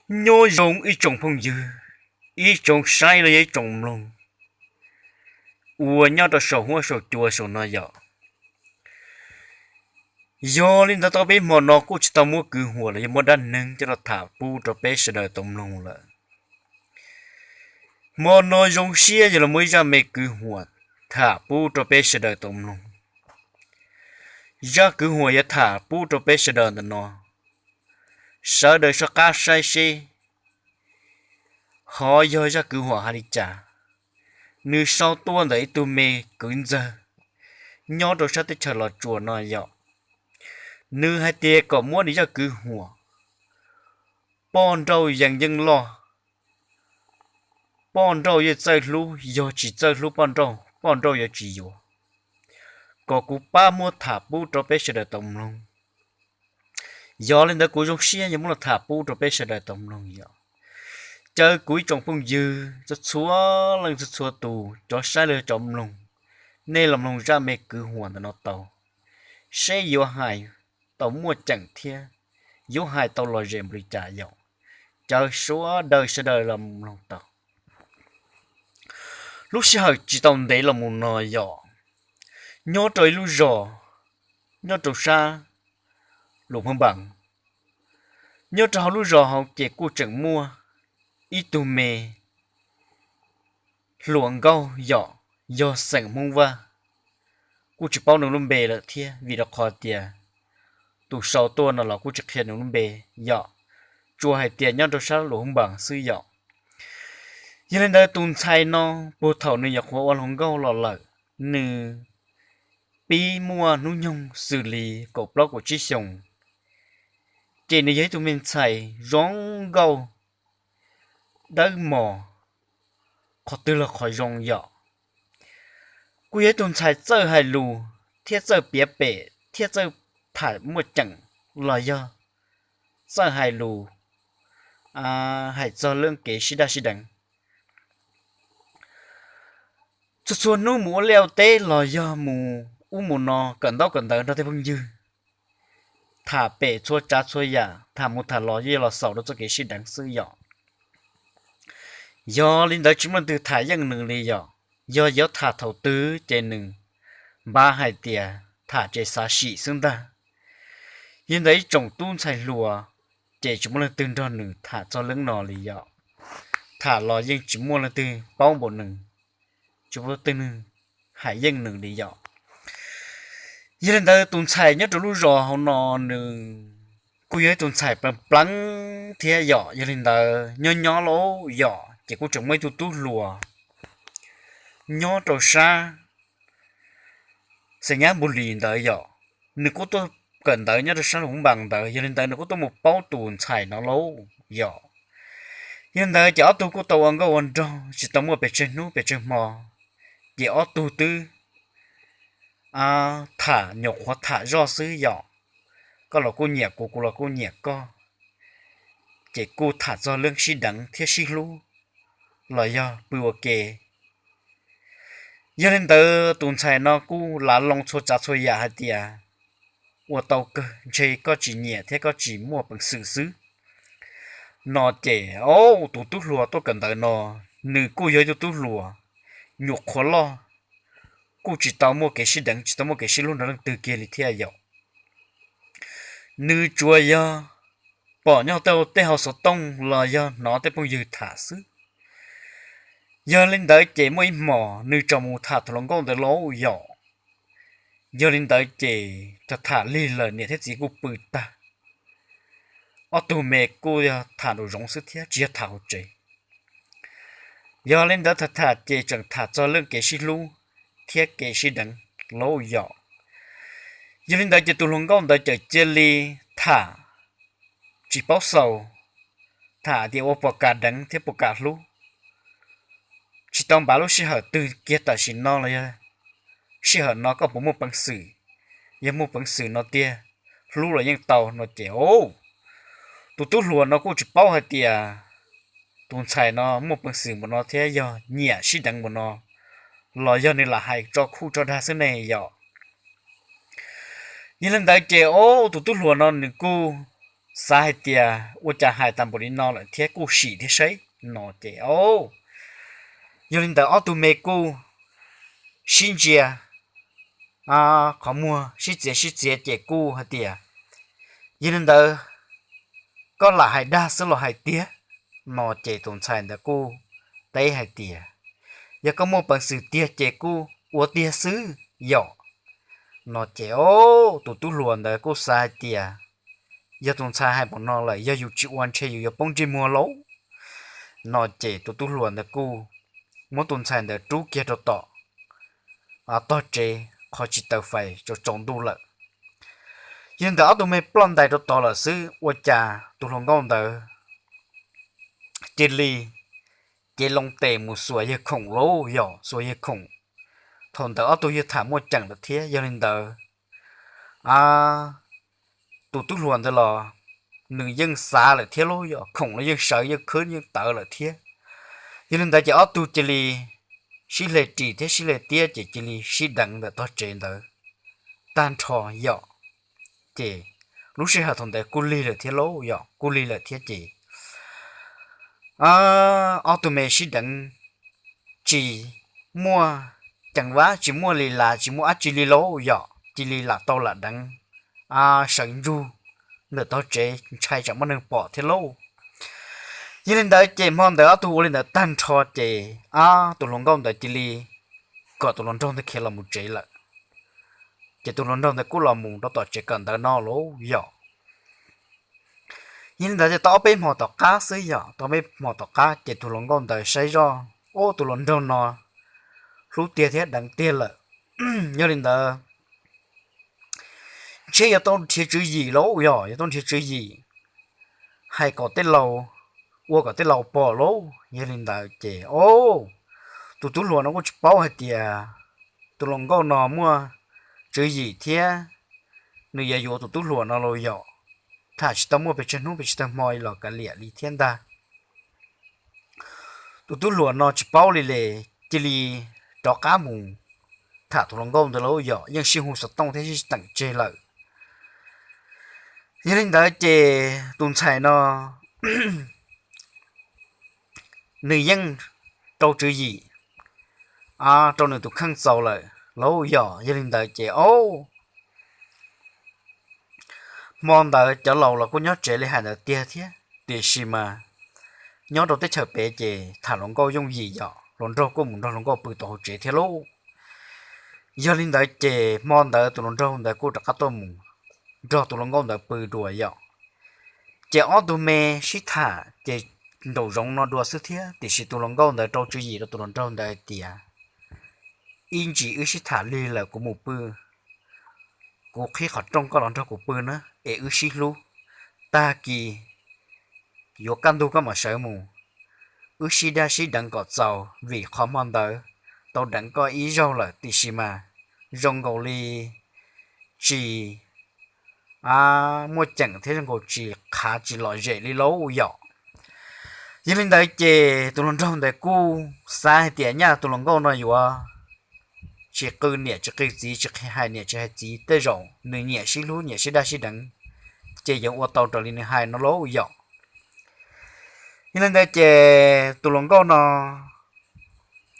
Nyob zoo ib tsoom phooj ywg, ib tsoom saib los yog ib tsoom mloog uas nyob rau saum huab saum cua saum no yom. Yog li ntawd tau peb hmo no kuj tsis tau muab kwv huam los yog muab dab neeg coj los tham pub rau peb sawv daws tau mloog lawm. Hmo no zoo siab yog los muaj ib zaj me kwv huam tham pub rau peb sawv daws tau mloog. Zaj kwv huam yuav tham pub rau peb sawv daws ntawm no, sawv daws soj qab saib seb ho yog zaj kwv huam hais li cas. Nws sau tuaj ntawm ib tug me kwv ntxawg nyob rau sab teb chaws Los Tsuas no yom. Nws hais tias kom muab nws zaj kwv huam poj nrauj yees yeej loj, poj nrauj yeej txawj hlub, yog tsis txawj hlub poj nrauj, poj nrauj yuav tsis yuav, kom kuv pab muab tham pub rau peb sawv daws tau mloog. Yog li ntawd kuv zoo siab yog muab los tham pub rau peb sawv daws tau mloog yom. Caw kuv ib tsoom phooj ywg txhua txhua leej txhua txhua tus, cov saib los yog cov mloog, nej los mloog zaj me kwv huam ntawm no tau, seb yuav hais tau muaj ceem thiab yuav hais tau lom zem npaum li cas yom. Caw sawv daws sawv daws los mloog tau. Lub sij hawm tsis tau ntev los mus no yom, nyob rau ib lub zos nyob rau sab Lus Phab Npas, nyob rau hauv lub zos hauv ces kuj tseem muaj ib tug me hluas nkauj yom, yog xeem Hmoob Vaj, kuj tsis paub nws lub npe lawm thiab vim rau qhov tias tus sau tuaj no los kuj tsis qhia nws lub npe yom, tsuas hais tias nyob rau sab Lus Phab Npas xwb yom. Yog li ntawd tus ntxhais no puag thaum nws nyuam qhuav ua hluas nkauj los lawm, nws pib muaj hnub nyoog xws li kaum plaub kaum tsib xyoos, ces nws yog ib tug me ntxhais zoo nkauj, dawb mos, qhov twg los qhov zoo yom. Kuj yog ib tug ntxhais txawj hais lus thiab txawj piav pem thiab txawj tham muaj ceem los yog txawj hais lus, hais txog lub kev sib daj sib deev. Txhua txhua hnub mus ua liaj ua teb los yog mus ub mus no kawm ntaub kawm ntawv nrog tej phooj ywg, tham pem txhua tsav txhua yam, tham mus tham los yeej los xaus rau txoj kev sib deev xwb yom. Yog li ntawd tsis muaj leej twg tham yeej nws li yom. Yog yuav tham thaum twg ces nws npaj hais tias tham ces xav sim xwb ntag. Yog li ntawd ib tsoom tub ntxhais hluas ces tsis muaj leej twg nrog nws tham txog leej no li yom. Tham los yeej tsis muaj leej twg paub npaum nws, tsis muaj leej twg hais yeej nws li yom. Yog li ntawd tus ntxhais nyob rau lub zos hauv no nws kuj yog ib tus ntxhais plees pleev thiab yom. Yog li ntawd nyob nyob lauj yom ces kuj tseem muaj ib tug tub hluas nyob rau sab Xeem Nyab Npus Lis ntawd yom, nws kuj tuaj kawm ntawv nyob rau sab Lus Phab Npas ntawd. Yog li ntawd nws kuj tuaj mus paub tus ntxhais no lauj yom. Yog li ntawd ces ob tug kuj tau ua nkauj ua nraug tsis tau muaj pes tsawg hnub pes tsawg hmo, ces ob tug twb tham nyuam qhuav tham zoj xwb yom. Koj los kuj nyiam kuv, kuv los kuj nyiam koj, ces kuj tham txog leej sib deev thiab sib hlub los yog pw ua ke. Yog li ntawd tus ntxhais no kuj lav loo txhua tsav txhua yam hais tias ua tau kawg, ntshe koj tsis nyiam thiab koj tsis muaj peev xwm xwb no ces, o, tus tub hluas tuaj kawm ntawv no nws kuj yog ib tug tub hluas nyuam qhuav loj, kuj tsis tau muaj kev sib deev tsis tau muaj kev sib hlub nrog leej twg kiag li thiab yom. Nws tsuas yog pom nyob tej hauv xov tooj los yog hnov tej phooj ywg tham xwb. Yog li ntawd ces muaj ib hmos nws tseem mus tham tus hluas nkauj ntawd lauj yom. Yog li ntawd ces tham tham lig lawm niam thiab txiv kuj pw tag, ob tug me kuj yog tham nraum zoov xwb thiab tsis yog tham hauv tsev. Yog li ntawd tham tham ces tseem tham txog leej kev sib hlub thiab kev sib deev lauj yom. Yog li ntawd ces tus hluas nkauj ntawd txawm cia li tham tsis paub xaus, tham tias ua puas kam deev thiab puas kam hlub. Tsis tau npav lub sij hawm twg kiag tam sim no los yog sij hawm no koj puas muaj peev xwm, yog muaj peev xwm no tiag, hlub los yeej tau no ces, o, tus tub hluas no kuj tsis paub hais tias tus ntxhais no muaj peev xwm npaum no thiab yog nyiam sib deev npaum no los yog nws lam hais tso khuj tso dag xwb ne yom. Yog li ntawd ces, o, tus tub hluas no nws kuj xav hais tias ua cas hais tas npaum li no lawm thiab kuj sim thiab saib no ces, yog li ntawd ob tug me kuj sib ntsia qhov muag sib txiav sib txiav ces kuj hais tias, yog li ntawd koj lam hais dag xwb los hais tiag no ces tus ntxhais ntawd kuj teb hais tias, yog koj muaj peev xwm tiag ces kuj ua tiag xwb yom no ces, o, tus tub hluas ntawd kuj xav hais tias yog tus ntxhais hais npaum no lawm yog yus tsis ua ntshe yus yuav poob ntsej muag lauj no ces tus tub hluas ntawd kuj muab tus ntxhais ntawd rub kiag rau tom tog tsev qhov tsis taws fais tsaus tsaus ntuj lawm. Yog li ntawd ob tug me ploj ntais rau tod lawm xwb ua cas tus hluas nkauj ntawd cia li cev loo tes mus xuas yawg khoom lauj yom, xuas yawg khoom. Thaum ntawd ob tug yawg tham muaj ceem lawm thiab, yog li ntawd tus tub hluas ntawd los nws yeej xav lawm thiab lauj yom, khoom los yeej sawv yeej khwb yeej tawv lawm thiab. Yog li ntawd ces ob tug cia li sib hle ris thiab sib hle tiab ces cia li sib deev ntawm tog tsev ntawd tag nrho yom. Ces lub sij hawm thaum ntawd kuj lig lawm thiab lauj yom, kuj lig lawm thiab ces ob tug me sib deev tsis muaj ceev vab tsis muaj li las tsis muaj dab tsi li lauj yom, cia li lam tau lam deev sawv ntsug ntawm tog tsev ntshai tsam muaj neeg pom thiab lauj. Yog li ntawd ces hmo ntawd ob tug ua li ntawd tag nrho ces tus hluas nkauj ntawd cia li kom tus hluas nraug ntawd khiav los mus tsev lawm. Ces tus hluas nraug ntawd kuj los mus rau tom tsev kawm ntawv no lauj yom. Yog li ntawd ces tau ob peb hmo tom qab xwb yom, tau ob peb hmo tom qab ces tus hluas nkauj ntawd saib zoj, ub, tus hluas nraug no hlub tiag thiab deev tiag lawm. Yog li ntawd ntshe yuav tau nrhiav tswv yim lauj yom, yuav tau nrhiav tswv yim hais kom tej laus, ua kom tej laus pom lauj. Yog li ntawd ces, o, tus tub hluas no kuj tsis paub hais tias tus hluas nkauj no muaj tswv yim thiab nws yuav yuav tus tub hluas no los yom, tham tsis tau muaj pes tsawg hnub pes tsawg tag hmo los kav liam li thiab ntag. Tus tub hluas no tsis paub li le, cia li rov qab mus tham tus hluas nkauj ntawd lauj yom, yeej sib hu xov tooj thiab sib teem tseg lawm. Yog li ntawd ces tus ntxhais no nws yeej rau tswv yim rau nws tus kheej txaus lawm lauj yom. Yog li ntawd ces, o, hmo ntawd cov laus los kuj nyob tsev li hais ntawd tiag thiab, tiam sis mas nyob rau teb chaws pem ces tham hluas nkauj yooj yim yom, hluas nraug kuj mus nrog hluas nkauj pw tau hauv tsev thiab lauj. Yog li ntawd ces hmo ntawd tus hluas nraug ntawd kuj rov qab tuaj mus nrog tus hluas nkauj ntawd pw dua yom. Ces ob tug me sib tham ces nraum zoov no dua xwb thiab, tiam sis tus hluas nkauj ntawd rau tswv yim rau tus hluas nraug ntawd hais tias, ib ntsis wb sib tham lig lawm kuv mus pw, kuv qhib qhov rooj koj los nrog kuv pw na es wb sib hlub, tag kis yuav kaj ntug koj mam sawv mus. Wb sib daj sib deev kom txaus vim qhov hmo ntawd tau deev koj ib zaug lawm tiam sis mas zoo nkaus li tsis muaj ceem thiab zoo nkaus tsis qhav tsis lom zem li lauj yom. Yog li ntawd ces tus hluas nraug ntawd kuj xav hais tias nyaj tus hluas nkauj no yuav tsis qw niam tsis qw txiv tsis hais niam tsis hais txiv, tej zaum nws nyiam sib hlub nyiam sib daj sib deev, ces yuav ua tau raws li nws hais no lauj yom. Yog li ntawd ces tus hluas nkauj no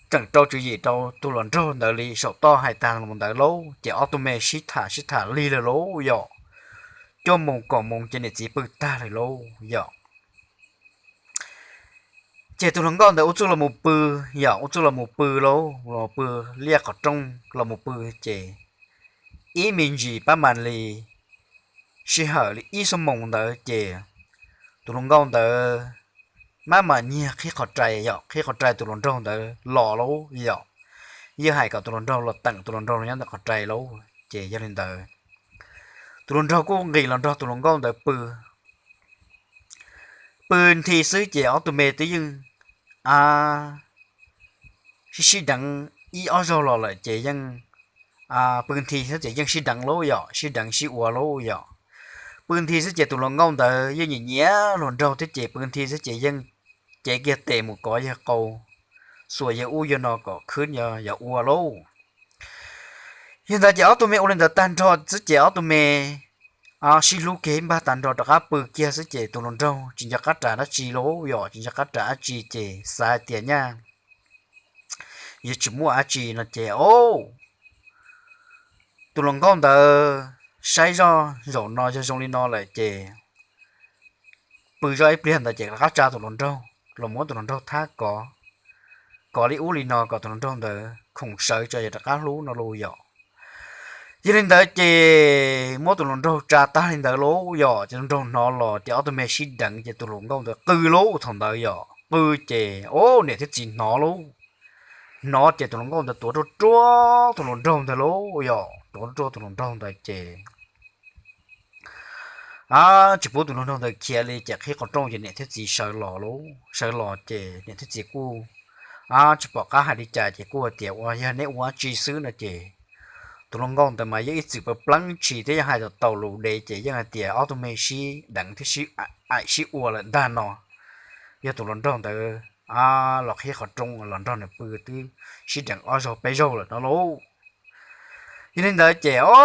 tseem rau tswv yim rau tus hluas nraug ntawd li saum toj hais tag los ntawd lauj, ces ob tug me sib tham sib tham lig lawm lauj yom. Cuaj moos kaum moos ces niam txiv pw tag lawm lauj yom. Ces tus hluas nkauj ntawd ua txuj los mus pw, yom, ua txuj los mus pw lauj, los pw liaj qhov rooj los mus pw ces ib me ntsis pab mas li sij hawm li ib xuab moos ntawd ces tus hluas nkauj ntawd mab mam nyiag qhib qhov rai, yom, qhib qhov rai tus hluas nraug ntawd los lauj yom. Yeej hais kom tus hluas nraug los teem tus hluas nraug los nyob ntawm qhov rai lauj. Ces yog li ntawd tus hluas nraug kuj nqis los nrog tus hluas nkauj ntawd pw. Pw nthi xwb ces ob tug me twb yeej sib sib deev ib ob zaug los lawm ces yeej pw nthi xwb ces yeej sib deev lauj yom, sib deev sib ua lauj yom. Pw nthi xwb ces tus hluas nkauj ntawd yeej nyiam nyiam hluas nraug thiab ces pw nthi xwb ces yeej cev kiag tes mus kov yawg qau, xuas yawg ub yawg no kom khwb yog ua lauj. Yog ntawd ces ob tug me ua li ntawd tag nrho xwb ces ob tug me sib hlub kiag ib npag tas nrho rov qab pw kiag xwb ces tus hluas nraug tsis nco qab ras dab tsi lauj yom, tsis nco qab ras dab tsi ces xav hais tias nyaj yuav tsis muaj dab tsi no ces o, tus hluas nkauj ntawd saib zoj zaum no yog zoo li no lawm ces pw zoj ib pliag ntawd ces rov qab tsa tus hluas nraug los muab tus hluas nraug thab kov, kov li ub li no kom tus hluas nraug ntawd khoom sawv tso yog rov qab hlub no lauj yom. Yog li ntawd ces muab tus hluas nraug tsa tag li ntawd lauj yom, ces tus hluas nraug hnov los ces ob tug me sib deev ces tus hluas nkauj ntawd qw lauj thaum ntawd yom, qw ces o, niam thiab txiv hnov lauj. Hnov ces tus hluas nkauj ntawd tuav ruaj ruaj tus hluas nraug ntawd lauj yom, tuav ruaj ruaj tus hluas nraug ntawd ces a, tsis pub tus hluas nraug ntawd khiav li ces qhib qhov rooj ces niam thiab txiv sawv los lauj, sawv los ces niam thiab txiv kuj a, tsis pom qab hais li cas ces kuj hais tias ua yog neb ua dab tsi xwb no ces tus hluas nkauj ntawd mas yeej ib txwm pab pleeb tshis thiab yog hais tau lus dev ces yeej hais tias ob tug me sib deev thiab sib aim sib ua lawm ntag no. Yog tus hluas nraug ntawd a, los qhib qhov rooj los nrog nws pw twb sib deev ob zaug peb zaug lawm no lauj. Yog li ntawd ces o,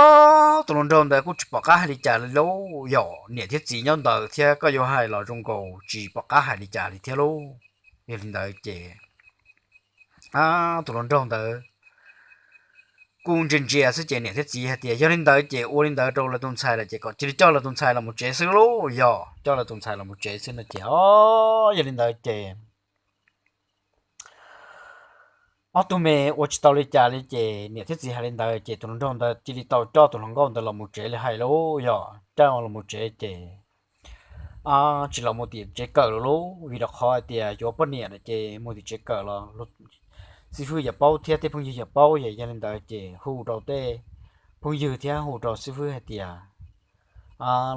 tus hluas nraug ntawd kuj tsis pom qab hais li cas li lauj yom, niam thiab txiv nyob ntawd thiab koj yuav hais los zoo nkaus tsis pom qab hais li cas li thiab lauj. Yog li ntawd ces tus hluas nraug ntawd kuj ntsia ntsia xwb ces niam thiab txiv hais tias yog li ntawd ces ua li ntawd rau lawv tus ntxhais lawm ces kom cia li coj lawv tus ntxhais los mus tsev xwb lauj yom, coj lawv tus ntxhais los mus tsev xwb no ces o, yog li ntawd ces ob tug me ua tsis tau li cas li ces niam thiab txiv hais li ntawd ces tus hluas nraug ntawd cia li tau coj tus hluas nkauj ntawd los mus tsev li hais lauj yom, coj los mus tsev ces tsis los mus tim tsev kawm lawm lauj, vim rau qhov hais tias yuav poj niam lawm ces mus tim tsev kawm los xib fwb yuav paub thiab tej phooj ywg yuav paub es yog li ntawd ces hu rau tej phooj ywg thiab hu rau xib fwb hais tias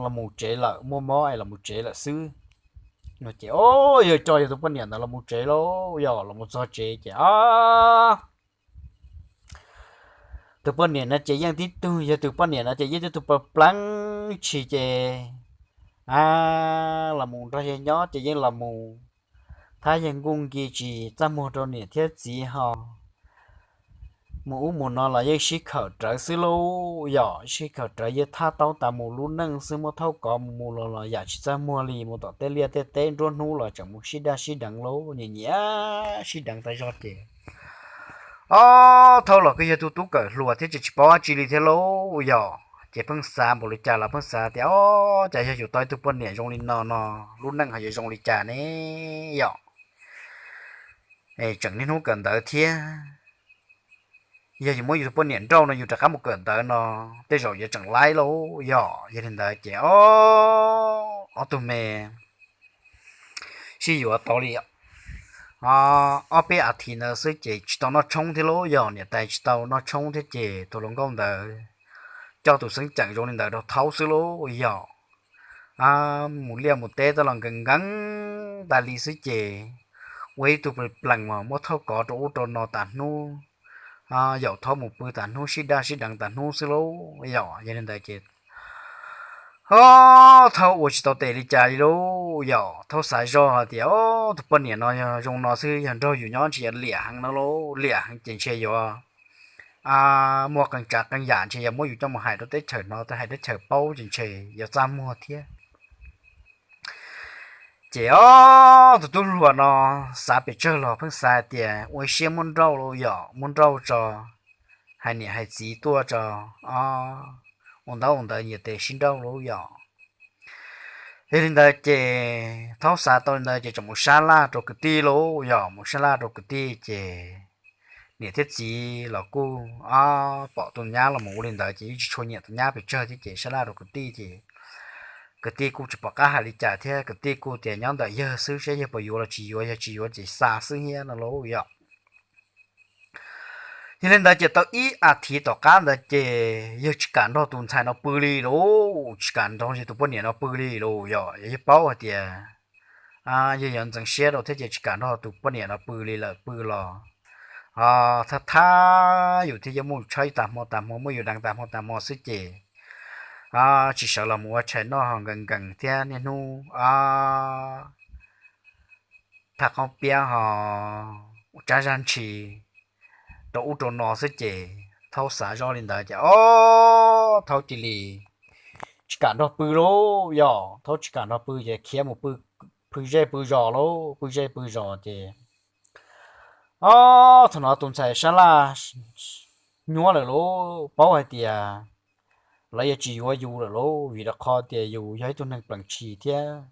los mus tsev lawm, muaj mob es los mus tsev lawm xwb no ces o, yawg coj yawg tus poj niam ntawd los mus tsev lauj yom, los mus txog tsev ces a, tus poj niam no ces yeej tib tug, yog tus poj niam no ces yeej tib tug pab pleeb tshis ces a, los mus nrog yawg nyob ces yeej los mus thab yawg nkuj nki tsis txaj muag rau niam thiab txiv ho mus ub mus no los yeej sib khawm rawv xwb lauj yom, sib khawm rawv yeej thab taub tas mus lub neej xwb, muab thaub kov mus mus los los yam tsis txaj muag li, mus tom tej liaj tej teb nruab hnub los tseem mus sib daj sib deev lauj, nyiam nyiam sib deev tas zog ces o, thaub los kuj yog tug tub kawm hluas thiab ces tsis paub dab tsi li thiab lauj yom, ces pheej xav npaum li cas los pheej xav tias o, cas yog yus tau ib tug poj niam zoo li no no lub neej ho yuav zoo li cas ne yom. Tseem niaj hnub kawm ntawv thiab, yog yus muab yus tus poj niam nrauj no yus rov qab mus kawm ntawv no tej zaum yuav tseem laib lauj yom. Yog li ntawd ces o, ob tug me sib yuav tau li ob peb as thiv ntawd xwb ces tsis tau noj tshoob thiab lauj yom, niam tais tsis tau noj tshoob thiab ces tus hluas nkauj ntawd coj tus xeeb ceem zoo li ntawd rau thaub xwb lauj yom. Mus liaj mus teb tau los nkees nkees tas li xwb ces ua ib tug plees mas muab thaub kov rau ub rau no tas hnub, yaum thaub mus pw tas hnub, sib daj sib deev tas hnub xwb lauj yom. Yog li ntawd ces o, thaub ua tsis tau tes li cas li lauj yom. Thaub xav zoj hais tias o, tus poj niam no yog zoo no xwb yog nrog yus nyob ntshe yuav liam heev no lauj, liam heev ces ntshe yuav muaj qee tsav qee yam ntshe yuav muab yus coj mus hais rau teb chaws hnov, hais teb chaws paub ces ntshe yuav txaj muag thiab. Ces o, tus tub hluas no xav pes tsawg los pheej xav hais tias ua ib siab muab nrauj lauj yom, muab nrauj tso, hais niam hais txiv tuaj tso, o, ua ntaub ua ntawv nyias tes sib nrauj lauj yom. Yog li ntawd ces thaub xav tau li ntawd ces tseem mus sab laj rau kwv tij lauj yom, mus sab laj rau kwv tij ces niam thiab txiv los kuj o, pom tus nyab los mus ua li ntawd ces yeej tsis tshua nyiam tus nyab pes tsawg thiab ces sab laj rau kwv tij ces kwv tij kuj tsis pom qab hais li cas thiab, kwv tij kuj tias nyob ntawm yawg xwb, saib yawg puas yuav los tsis yuav, yog tsis yuav ces xa xwb thiab no lauj yom. Yog li ntawd ces tau ib as thiv tom qab ntawd ces yawg tsis kam nrog tus ntxhais no pw li lauj, tsis kam nrog yawg tus poj niam no pw li lauj yom. Yawg paub hais tias yawg yuav ntxeev siab rau thiab ces tsis kam nrog tus poj niam no pw li lawm, pw los thab thab yus thiab yuav muab yus tshaib tas hmo tas hmo, muab yus deev tas hmo tas hmo xwb ces tsis sawv los mus ua tshais noj ho nkees nkees thiab niaj hnub thaj qoob piab ho ua tsab zaj ntshis rau ub rau no xwb ces thaub xav zoj li ntawd ces o, thaub cia li tsis kam nrog pw lauj, yog thaub tsis kam nrog pw ces khiav mus pw, pw zej pw zos lauj, pw zej pw zos ces, ob, thaum no tus ntxhais sab laj nyuab lawm lauj, paub hais tias lawv yuav tsis yuav yus lawm lauj, vim rau qhov tias yus yog ib tug neeg plees tshis thiab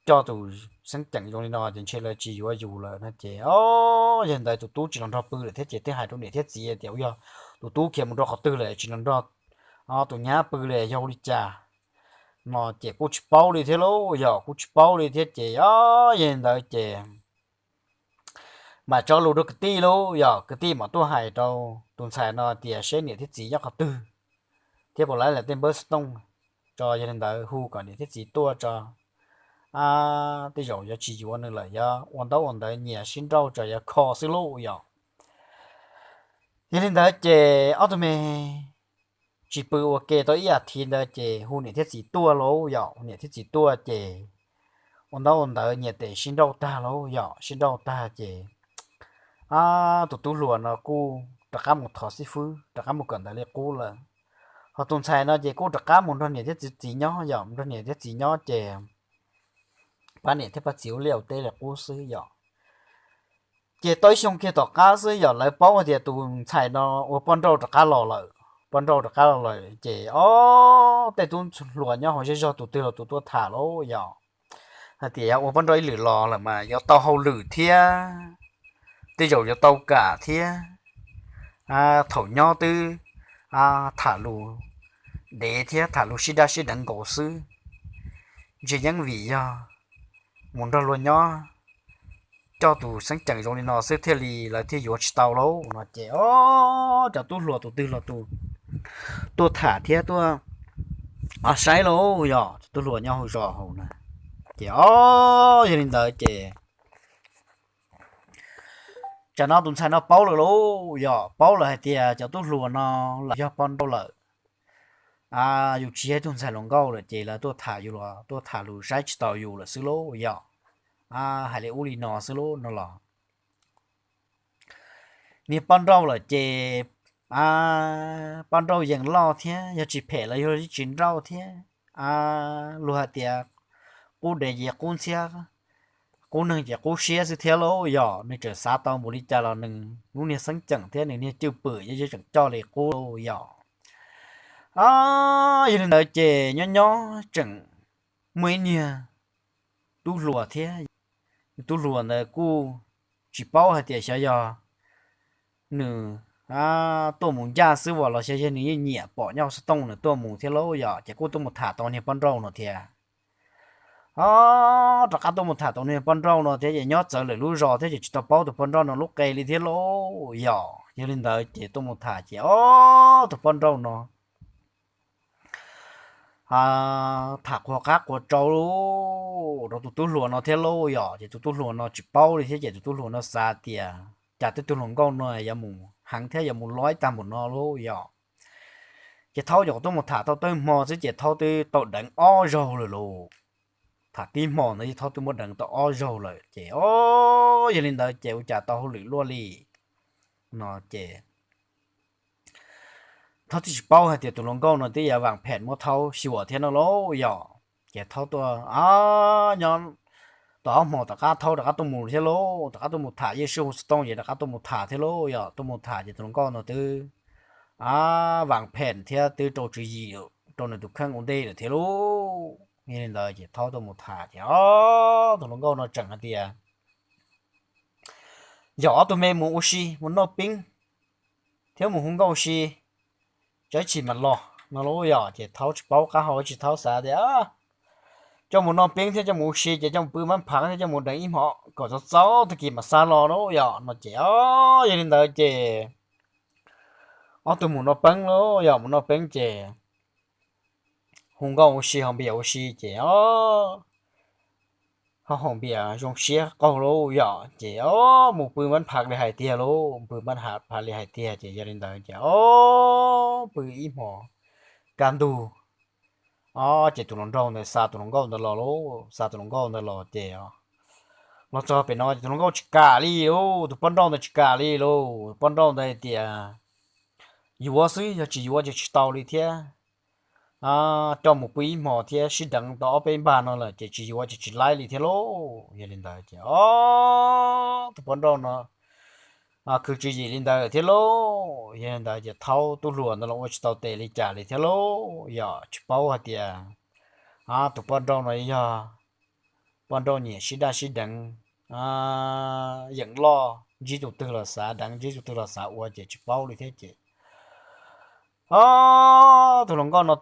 coj tus xeeb ceem zoo li no ces ntshe lawv tsis yuav yus lawm no ces, ob, yog li ntawd tus tub tsis los nrog pw lawm thiab ces thiaj hais rau niam thiab txiv tias, Ua yog tus tub khiav mus rau qhov twg lawm tsis los nrog tus nyab pw li, yog ua li cas? No ces kuj tsis paub li thiab lauj, yog kuj tsis paub li thiab ces, ob, yog li ntawd ces mam tso lus rau kwv tij lauj, yog kwv tij mam tuaj hais rau tus ntxhais no tias seb niam thiab txiv nyob qhov twg thiab puas laib lawv tej npawb xov tooj tso, yog li ntawd hu kom niam thiab txiv tuaj tso, tej zaum yuav tsis yuav nws lawm, yuav ua ntaub ua ntawv nyias sib nrauj tso yuav kho xwb lauj, yog. Yog li ntawd ces ob tug me tsis pw ua ke tau ib as thiv ntawd ces hu niam thiab txiv tuaj lauj, yog, hu niam thiab txiv tuaj ces ua ntaub ua ntawv nyias tes sib nrauj tag lauj, yog, sib nrauj tag ces, ob, tus tub hluas no kuj rov qab mus thov xib fwb, rov qab mus kawm ntawv li qub lawm. Ho tus ntxhais no ces kuj rov qab mus nrog niam thiab txiv nyob, yog, nrog niam thiab txiv nyob ces pab niam thiab pab txiv ua liaj ua teb li qub xwb, yog. Ces tau ib xyoo kiag tom qab xwb yog lawv paub hais tias tus ntxhais no ua poj nrauj rov qab los lawm, poj nrauj rov qab los lawm ces, ob, tej tub hluas nyob hauv zej zog tus twg los tus tuaj tham lauj, yog, hais tias yog ua poj nrauj ib lwm los lawm mas yuav tau hauj lwm thiab, tej zaum yuav tau kam thiab. Thaum nyob twb tham lus dev thiab tham lus sib dab sib deev nkaus xwb, ntshe yeej vim yog mus nrog luag nyob, coj tus xeeb ceem zoo li no xwb thiaj li lawv thiaj yuav tsis tau lauj, no ces, ob, cov tub hluas tus twg los tus tuaj tham thiab tuaj saib lauj, yog, cov tub hluas nyob hauv zos hauv na. Ces, ob, yog li ntawd ces tsam no tus ntxhais no paub lawm lauj, yog, paub lawm hais tias cov tub hluas no lawv yog poj nrauj lawm, yus tsis yog ib tug ntxhais hluas nkauj lawm ces lawv tuaj tham yus los tuaj tham lus saib tsis taus yus lawm xwb lauj, yog, hais li ub li no xwb lauj no los. Niag poj nrauj lawm ces poj nrauj yees loj thiab, yog tsis phem los yog tsis nrauj thiab. Luag hais tias qub dev ces qub ntxhiab, qub neeg ces qub siab xwb thiab lauj, yog, nws txawm xav tau npaum li cas los nws lub niag xeeb ceem thiab nws niag cwj pwm yeej tseem coj li qub lauj, yog. Yog li ntawd ces nyob nyob tseem muaj ib niag tub hluas thiab, tub hluas ntawd kuj tsis paub hais tias xyov yog nws tuaj mus ncaj xwb as los xyov yog nws yeej nyiam pom nyob hauv xov tooj nws tuaj mus thiab lauj, yog, ces kuj tuaj mus tham tau niag poj nrauj no thiab. Rov qab tuaj mus tham tau niag poj nrauj no thiab ces nyob txawv lawm lub zos thiab ces tsis tau paub tus poj nrauj no lub qe li thiab lauj, yog. Yog li ntawd ces tuaj mus tham ces, ob, tus poj nrauj no tham qhuas qab qhuas tsau rau tus tub hluas no thiab lauj, yog, ces tus tub hluas no tsis paub li thiab ces tus tub hluas no xav tias cas tej tug hluas nkauj no yuav mus heev thiab yuav mus loj ib tag npaum no lauj, yog. Ces thaub nyuam qhuav tuaj mus tham tau tawg hmo xwb ces thaub twb tau deev ob zaug lawm lauj. Tham tib hmo ntawd thaub twb muab deev tau ob zaug lawm ces, ob, yog li ntawd ces ua cas tau hauj lwm luaj li no ces thaub twb tsis paub hais tias tus hluas nkauj no twb yuav vam phem muab thaub xyuas thiab no lauj, yog. Ces thaub tuaj nyob tau ob hmo tom qab thaub rov qab tuaj mus thiab lauj, rov qab tuaj mus tham yeej sib hu xov tooj ces rov qab tuaj mus tham thiab lauj, yog, tuaj mus tham ces tus hluas nkauj no twb vam phem thiab twb rau tswv yim rau nws tus kheej ua ntej lawm thiab lauj. Yog li ntawd ces thaub tuaj mus tham ces, ob, tus hluas nkauj no tseem hais tias yog ob tug me mus ua si mus noj peeb thiab mus hu nkauj ua si, tsaib tsis mam los no lauj, yog. Ces thaub tsis paub qab hau tsis thaub xav tias coj mus noj peeb thiab coj mus ua si ces coj mus pw mab phav thiab coj mus deev ib hmo kom txaus txaus tag kis mam xa los lauj, yog, no ces, ob, yog li ntawd ces ob tug mus noj peeb lauj, yog, mus noj peeb ces hu nkauj ua si haus npias ua si ces, ob, ho haus npias zoo siab qaug lauj, yog, ces, ob, mus pw mab phav li hais tiag lauj, pw mab phav li hais tiag ces yog li ntawd ces, ob, pw ib hmo kaj ntug, ob, ces tus hluas nraug ntawd xa tus hluas nkauj ntawd los lauj, xa tus hluas nkauj ntawd los ces los txog pem no ces tus hluas nkauj tsis kam li lauj, tus poj nrauj ntawd tsis kam li lauj, poj nrauj ntawd tias yuav xwb, yog tsis yuav ces tsis tau li thiab. coj mus pw ib hmo thiab sib deev tau ob peb npag no lawm ces tsis yuav ces tsis laib li thiab lauj. Yog li ntawd ces ob tug poj nrauj no khwv tswv yim li ntawd thiab lauj. Yog li ntawd ces thaub tub hluas ntawd los ua tsis tau tes li cas li thiab lauj, yog tsis paub hais tias tus poj nrauj no yog poj nrauj nyiam sib daj sib deev, yeem loj ntsib tus twg los xav deev, ntsib tus twg los xav ua ces tsis paub li thiab ces ob tug hluas nkauj no,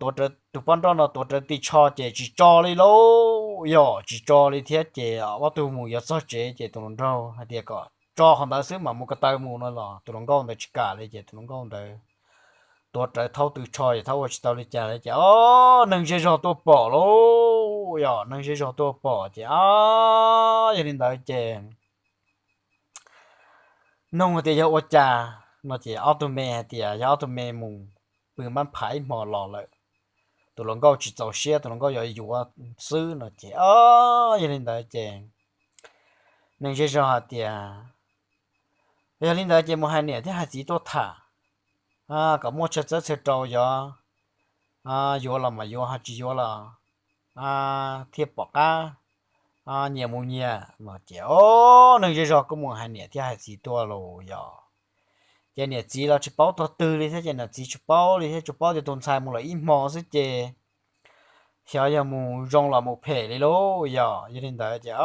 tus poj nrauj no tuav rawv tis tsho ces tsis tso li lauj, yog tsis tso li thiab ces ob tug mus yuav txog tsev ces tus hluas nraug hais tias kom tso qhov ntawd xwb mam mus ko taw mus no los tus hluas nkauj ntawd tsis kam li ces tus hluas nkauj ntawd tuav rawv thaub tw tsho ces thaub ua tsis tau li cas li ces ob neeg zej zog tuaj pom lauj, yog neeg zej zog tuaj pom ces ob yog li ntawd ces nug hais tias yog ua cas no ces ob tug me hais tias yog ob tug me mus pw mab pham ib hmo los lawm, tus hluas nkauj tsis txaus siab, tus hluas nkauj yuav yuav xwb no ces ob yog li ntawd ces neeg zej zog hais tias yog li ntawd ces mus hais niam thiab hais txiv tuaj tham kom muaj chaw txawb chaw rau, yog yuav los mas yuav, ho tsis yuav los thiaj pom qab nyias mus nyias no ces ob neeg zej zog kuj mus hais niam thiab hais txiv tuaj los yog ces niam txiv los tsis paub tog twg li thiab ces niam txiv tsis paub li thiab, tsuas paub tias tus ntxhais mus lawm ib hmo xwb ces xyov yog mus zoo los mus phem li lauj. Yog yog li ntawd ces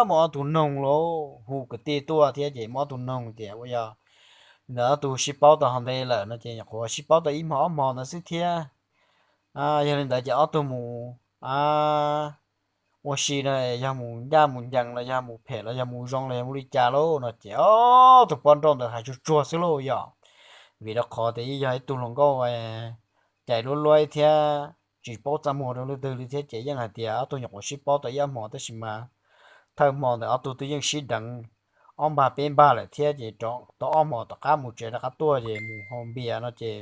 muaj ob tug noog lauj, hu kwv tij tuaj thiab ces muaj ob tug noog tias ua yog ntawd ob tug sib paub tau ho ntev lawm no ces nyuam qhuav sib paub tau ib hmo ob hmo ntawd xwb thiab. Yog li ntawd ces ob tug mus ua si no, yog mus ncaj mus ncees los yog mus phem los yog mus zoo los yog mus li cas lauj no ces ob tug poj nrauj ntawd hais tsuag tsuag xwb lauj yog. Vim rau qhov tias yog ib tug hluas nkauj cais luab luab thiab tsis paub txaj muag rau leej twg li thiab ces yeej hais tias ob tug nyuam qhuav sib paub tau ib ob hmo tab sis mas thawj hmo ntawd ob tug twb yeej sib deev ob npag peb npag lawm thiab ces tau ob hmo tom qab mus tsev rov qab tuaj ces mus haus npias no ces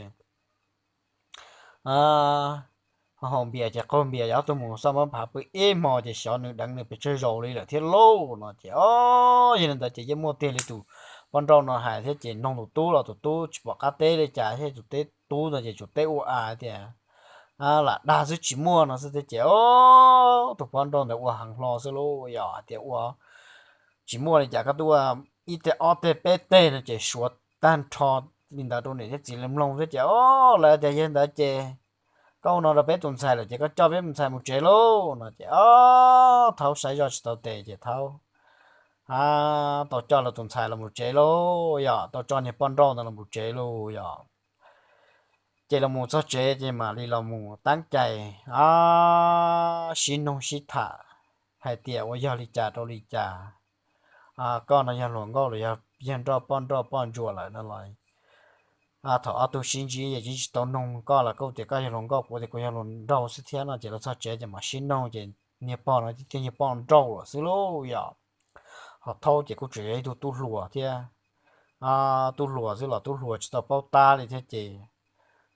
haus npias ces qaug npias, ob tug mus xauj mab phav pw ib hmo ces xyov nws deev nws pes tsawg zaus li lawm thiab lauj no ces ob yog li ntawd ces yeej muaj tiag li tus poj nrauj no hais thiab ces noog tus tub los tus tub tsis pom qab teb li cas thiab tus tub no ces tsuas teb ua a tias lam dag xwb tsis muaj no xwb thiab ces ob tug poj nrauj ntawd ua heev hlo xwb lauj yog hais tias ua tsis muaj li cas koj twb ua ib teg ob teg peb teg no ces suav tag nrho li ntawd rau niam thiab txiv li mloog thiab ces o lawv tias yog li ntawd ces koj ua no rau peb tus ntxhais lawm ces koj coj peb tus ntxhais mus tsev lauj no ces ob thaub saib zoj tsis tau tes ces thaub tau coj lawv tus ntxhais los mus tsev lauj yog tau coj niag poj nrauj ntawd los mus tsev lauj yog ces los mus txog tsev ces mam li los mus teeb cai sib noog sib tham hais tias ua yog li cas rau li cas, koj no yog hluas nkauj los yog yawg nrauj poj nrauj poj ntsuam lawm no los thaum ob tug sib ntsib yeej tsis tau noog koj los koj tias koj yog hluas nkauj kuv tias kuv yog hluas nraug xwb thiab no ces los txog tsev ces mam sib noog ces niag pog no thiaj niag poj nrauj lawm xwb lauj yog. Ho thaub ces kuj tseem yog ib tug tub hluas thiab, tub hluas xwb los tub hluas tsis tau paub tab li thiab ces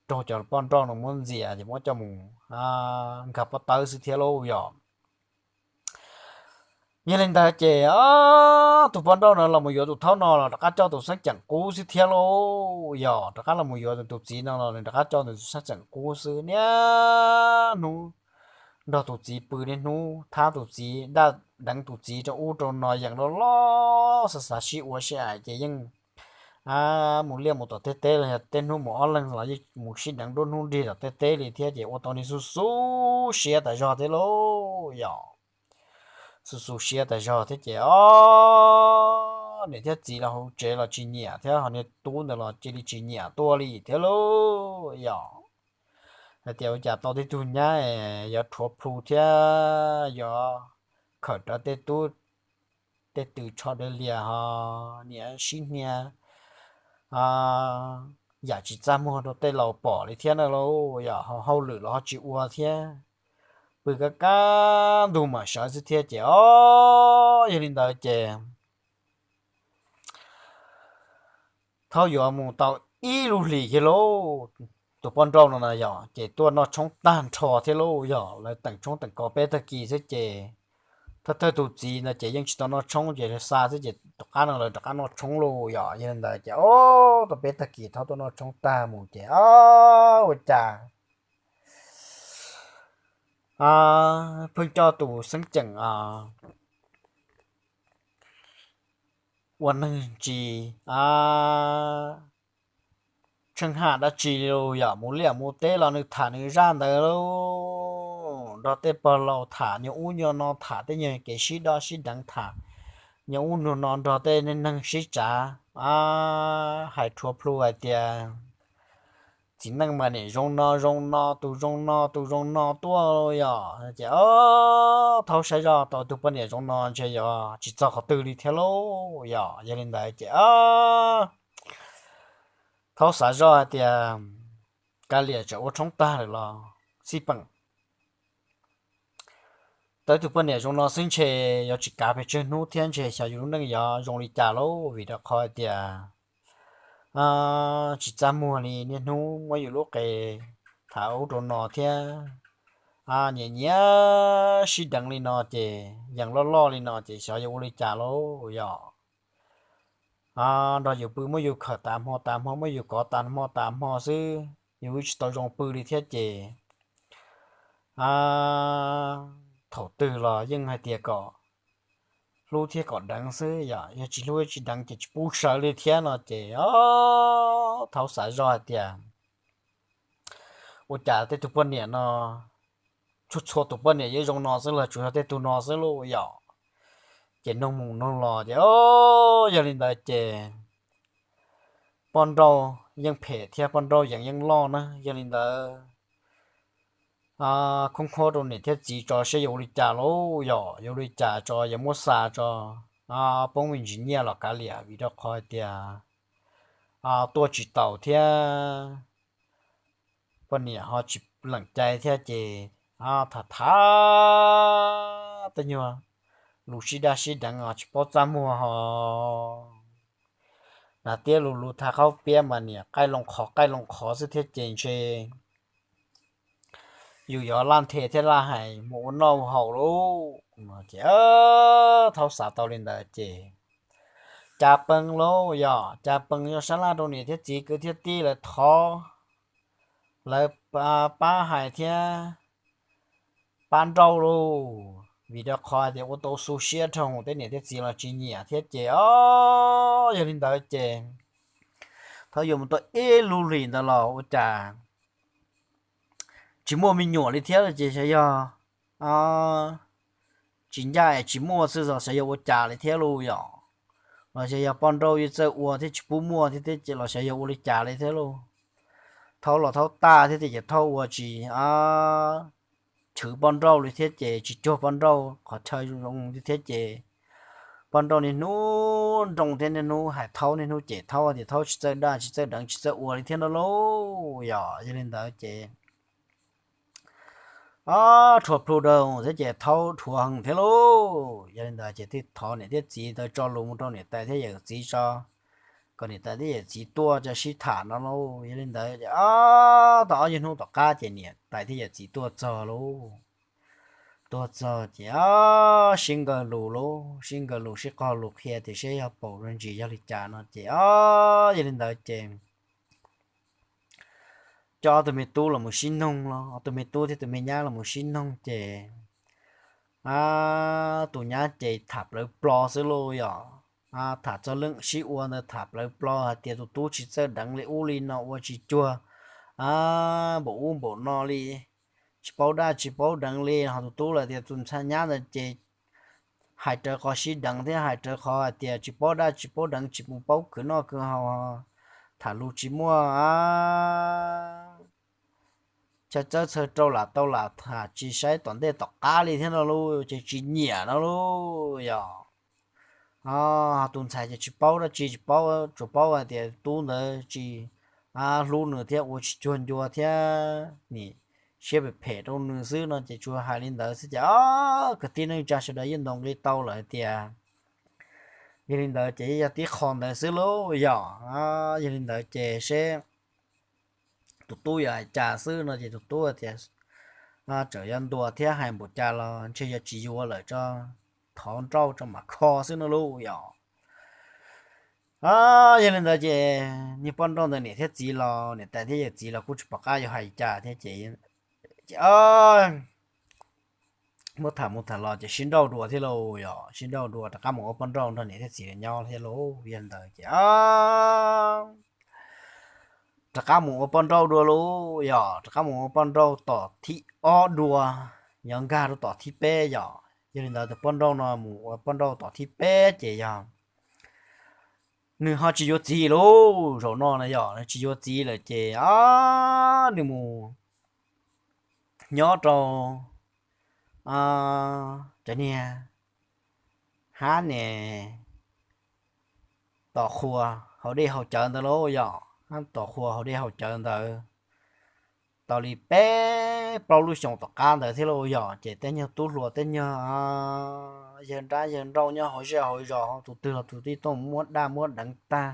raug cov poj nrauj no muab ntxias ces muab coj mus nkag pob tawb xwb thiab lauj yog. Yog li ntawd ces tus poj nrauj no los mus yuav tus thaub no los rov qab coj tus xeeb ceem qub xwb thiab lauj yog, rov qab los mus yuav tus txiv no los nws rov qab coj tus xeeb ceem qub xwb niaj hnub nrog tus txiv pw niaj hnub thab tus txiv daj deev tus txiv rau ub rau no yeej loj loj xav xav sib ua sib aim ces yeej mus liaj mus tom tej teb los yog tej hnub mus ob leeg los yeej mus sib deev nruab hnub nrig tom tej teb li thiab ces ua tau niag xu xu siab tas zog thiab lauj yog. Xu xu siab tas zog thiab ces o niam thiab txiv los hauv tsev los tsis nyiam thiab ho niag tub ntawd los cia li tsis nyiam tuaj li thiab lauj yog. Hais tias ua cas tau tej tug nyab yuav rhuav plhu thiab yuav khawm rawv tej tub tej tw tsho dawb lias ho niam sib hnia yam tsis txaj muag rau tej laus pom li thiab na lauj yog, ho hauj lwm los ho tsis ua thiab, pw kab kab ntug mam sawv xwb thiab ces o yog li ntawd ces thaub yuav mus tau ib lub hlis kiag lauj, tus poj nrauj no na yog ces tuaj noj tshoob tag nrho thiab lauj yog, lawv teem tshoob teem kos peb tag kis xwb ces thawj thawj tus txiv no ces yeej tsis tau noj tshoob ces xa xwb ces tom qab no lawv rov qab noj tshoob lauj yog. Yog li ntawd ces o tau peb tag kis thaub tuaj noj tshoob tag mus ces o ua cas pheej coj tus xeeb ceem ua neeg tsis tsheej ham dab tsi li los yog mus liaj mus teb los nws tham nws zaj ntawd lauj, nrog tej pog laus tham nyuag ub nyuag no, tham tej nyuag kev sib doj sib deev, tham nyuag ub nyuag no nrog tej neeg sib tsav, hais rhuav plhu hais tias txiv neej mas niam zoo no zoo no, tus zoo no tus zoo no tuaj yom. Ces thaub saib zoj tau tus poj niam zoo no ntshe yog tsis txog qhov twg li thiab lauj yom. Yog li ntawd ces thaub xav zoj hais tias kav liam tseem ua tshoob tag lawm los xij peem tau tus poj niam zoo no xwb ntshe yuav tsis kav pes tsawg hnub thiab ntshe xyov yus lub neej yuav zoo li cas lauj, vim rau qhov hais tias tsis txaj muag li, niaj hnub muab yus lub qe tham ub rau no thiab nyiam nyiam sib deev li no ces yees loj loj li no ces xyov yuav ua li cas lauj yom. Nrog yus pw muab yus khawm tas hmo tas hmo, muab yus kov tas hmo tas hmo xwb, yus tsis tau zoo pw li thiab ces thaum twg los yeej hais tias kom hlub thiab kom deev xwb yom, yog tsis hlub tsis deev ces tsis pub sawv li thiab no ces thaub xav zoj hais tias ua cas tej tus poj niam no, txhua txhua tus poj niam yeej zoo no xwb los tsuas yog tej tus no xwb lauj yom. Ces nug mus nug los ces yog li ntawd ces poj nrauj yeej phem thiab poj nrauj yeej yeej loj na, yog li ntawd khoob khuab rau niam thiab txiv tso seb yuav ua li cas lauj yom, yuav ua li cas tso, yuav muab xa tso poob me ntsis nyiaj los kav liam, vim rau qhov hais tias tuaj tsis taus thiab poj niam ho tsis lees cai thiab ces tham tham tej nyuag lus sib daj sib deev tsis paub txaj muag ho hnav tiab lus lus thav qaub piab mas niam qaij loo qhov qaij loo qhov xwb thiab ces ntshe yus yuav laj nthe thiab laj hais mus ua noj ua haus lauj no ces thaub xav tau li ntawd ces cas pees lauj yom, cas pees yog sab laj rau niam thiab txiv kwv thiab tij lawv thov, lawv pab hais thiab pab nrauj lauj, vim rau qhov tias ua tau xu siab rau tej niam thiab txiv los tsis nyiam thiab ces o, yog li ntawd ces thaub yuav mus tau ib lub hlis ntawd los ua cas tsis muaj me nyuam li thiab ces xyov yog tsis ncaj es tsis muaj xwb los xyov yog ua cas li thiab lauj yom, los xyov yog poj nrauj yeej txawj ua thiab tsis pub muaj thiab thiab ces los xyov yog ua li cas li thiab lauj. Thaub los thaub tag thiab ces thaub ua tsis chwv poj nrauj li thiab ces tsis cuag poj nrauj qhov chaw zoo li thiab ces poj nrauj niaj hnub nroo thiab niaj hnub hais thaub niaj hnub cem thaub tias thaub tsis txawj daj tsis txawj deev tsis txawj ua li thiab no lauj yom. Yog li ntawd ces o, rhuav plhu rau thiab ces thaub rhuav heev thiab lauj. Yog li ntawd ces thiaj thov niam thiab txiv ntawd tso lus mus rau niam tais thiab yawm txiv tso, kom niam tais thiab yawm txiv tuaj tso sib tham no lauj. Yog li ntawd ces o, tau ob yawg hnub tom qab ces niam tais thiab yawm txiv tuaj txog lauj. Tuaj txog ces o, sib nkaws lus lauj, sib nkaws lus sib qog lus qhia tias seb yog paus los ntsis yog li cas no ces o, yog li ntawd ces coj ob tug me tub los mus sib noog los, ob tug me tub thiab tus me nyab los mus sib noog ces tus nyab ces tham plawv plo xwb lauj yom. Tham txog leej sib ua ntawd tham plawv plo hais tias tus tub tsis txawj deev li ub li no ua tsis cuag npaum ub npaum no li, tsis paub daj tsis paub deev li. Ho tus tub los tias tus ntxhais nyab ntawd ces hais rawv qhov sib deev thiab hais rawv qhov hais tias tsis paub daj tsis paub deev tsis mus paub khwv noj khwv haus, tham lus tsis muaj chaw txawb chaw rau lam tau lam tham tsis saib tom ntej tom qab li thiab no lauj, ces tsis nyiam no lauj yom. Tus ntxhais ces tsis paub dab tsi tsis paub, tsuas paub hais tias tub ntawd tsis hlub nws thiab ua tsis cuag ncua thiab nim siab phem phem rau nws xwb no ces tsuas hais li ntawd xwb ces o, kwv tij neej tsa sawv daws yeej ntaus nqi tau lawm hais tias yog li ntawd ces yog tib qho ntawd xwb lauj yom. Yog li ntawd ces seb tus tub yuav hais cas xwb no ces tus tub tias tseem yuav ntuas thiab hais npaum cas los ntshe yuav tsis yuav lawm tso, thov nrauj tso mam kho xwb no lauj yom. Yog li ntawd ces niag poj nrauj ntawd niam thiab txiv los niam tais thiab yawm txiv los kuj tsis pom qab yuav hais cas thiab ces ces muab tham mus tham los ces sib nrauj dua thiab lauj, yog sib nrauj dua rov qab mus ua poj nrauj nrog niam thiab txiv lawv nyob thiab lauj. Yog li ntawd ces rov qab mus ua poj nrauj dua lauj, yog rov qab mus ua poj nrauj tom thib ob dua, yuav nkag rau tom thib peb yom. Yog li ntawd tus poj nrauj no mus ua poj nrauj tom thib peb ces yog nws ho tsis yuav txiv lauj, zaum no na yog nws tsis yuav txiv lawm ces nws mus nyob rau cov niag hab ne, tom qhua hauv dej hauv cawv ntawd lauj, yog hab tom qhua hauv dej hauv cawv ntawd tau li peb plaub lub xyoos tom qab ntawd thiab lauj, yog ces tej nyuag tub hluas tej nyuag yawg nrab yawg nrauj nyob hauv zej hauv zos tus twg los tus twg tuaj muab daj muab deev tag.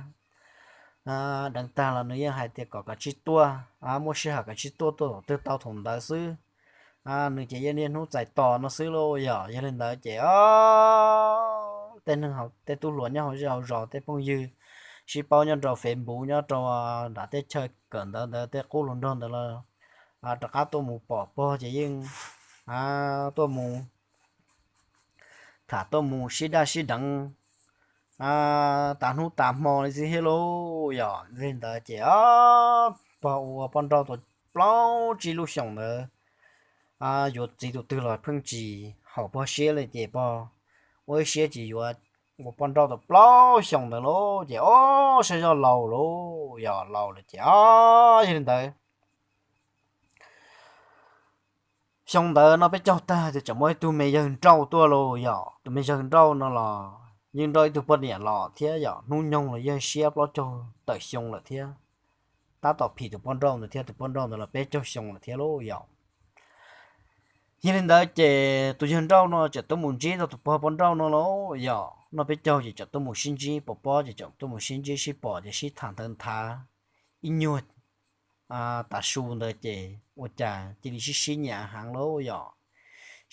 Deev tag los nws yeej hais tias kom kav tsij tuaj, muaj sij hawm kav tsij tuaj, tuaj thaum twg tau thaum ntawd xwb. Nws ces yeej niaj hnub txais tos no xwb lauj, yog yog li ntawd ces tej neeg, tej tub hluas nyob hauv zej hauv zos tej phooj ywg sib paub nyob rau Facebook nyob rau nram teb chaws kawm ntawv ntawd tej qub hluas nraug ntawd los rov qab tuaj mus pom pog ces yeej tuaj mus tham tuaj mus sib daj sib deev tas hnub tas hmo li xwb thiab lauj, yog li ntawd ces pog ua poj nrauj tau plaub tsib lub xyoos ntawd yuav txiv tus twg los pheej tsis haum pog siab li ces pog ua ib siab ces yuav ua poj nrauj tau plaub xyoos ntawd lauj ces ob sab zoj laus lauj, yog laus lawm ces yog li ntawd xyoo ntawd no peb caug tag ces tseem muaj ib tug me yawg nrauj tuaj lauj, yog tus me yawg nrauj no los yeej nrauj ib tug poj niam los thiab, yog hnub nyoog los yog siab plaub caug tawm xyoo lawm thiab. Tab tom phim tus poj nrauj ntawd thiab, tus poj nrauj ntawd los peb caug xyoo lawm thiab lauj, yog. Yog li ntawd ces tus yawg nrauj no tseem tuaj mus ntsib tau tus pog poj nrauj no lauj, yog noj peb caug ces tseem tuaj mus sib ntsib, pom pob ces tseem tuaj mus sib ntsib, sib pom ces sib tham ntawv nthav ib nyuag tav su ntawd ces ua cas cia li sib sib nyiam heev lauj, yog